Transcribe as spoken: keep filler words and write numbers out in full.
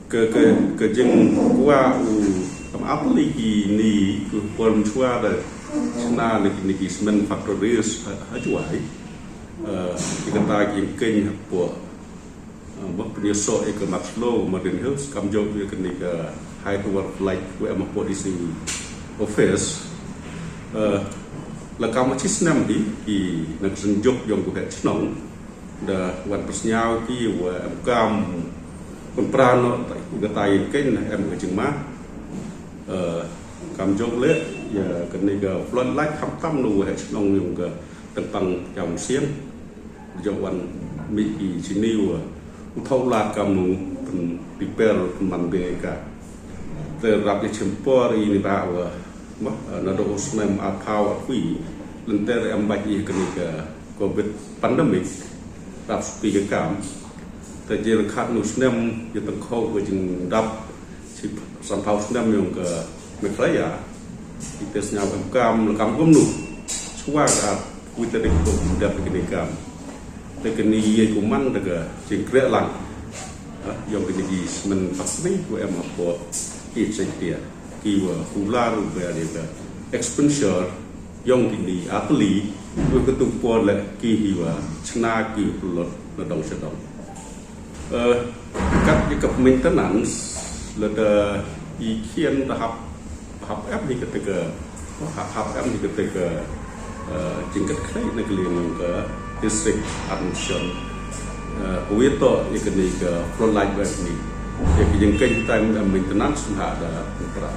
Ka, ka, ka jingkwah u, kam apel i ki ni, ku por mynchwa da chna na ki, na ki cement factories ha, ha Jowai. Eh, ki kata ki keiñ hapoh, eh, ba pynïasoh i ka Marshmallow, Martin Hills, kamjooh i kani ka High Tower Flight, wa em hapoh D C office. Eh, la kam chi snem hi, ki na ka synjuk yong ka waheh chnong da wan pynsñiaw ki wa em kam pynpra noh, ka tai keiñ em ka jingma. Eh, kamjooh le, ya kani ka floodlight khamtam na waheh chnong yong ka Tengpang Jam Siang. Jooh wan mih ki chini wa u thaw lad kamnu pyn prepare pynman bynta ka. Te rap i chim por i ni ba wa, ma, eh, na do u snem arphaw arphaw, lynter em bait i kani ka Covid pandemic, rap suki ka kam. Te jingkhat nu snem, ya tang khau ka jingdap, chi sanphaw snem yong ka Meghalaya, i te sñiaw kam kam, la kam kumnu, chwa ka, wi te dik tu, dap kini kam. Te kini ye kuman da ka jingkre lang, ha, yong kini ki cement factory, wa em hapoh, i chai tia. Ki wa hular u ba ya ka expenditure yong kini atli, wa ka tu por le ki hi wa chna ki plot na dong sha dong. Eh, kat ya ka maintenance, lada i khian da hap, hap em hi kata ka, hap, hap em hi kata ka, eh, jingkat khlei na ka liang ka district administration. Eh, wa to ya kani ka floodlight wa ni. Ya ka jingkeiñ time maintenance ha da pra.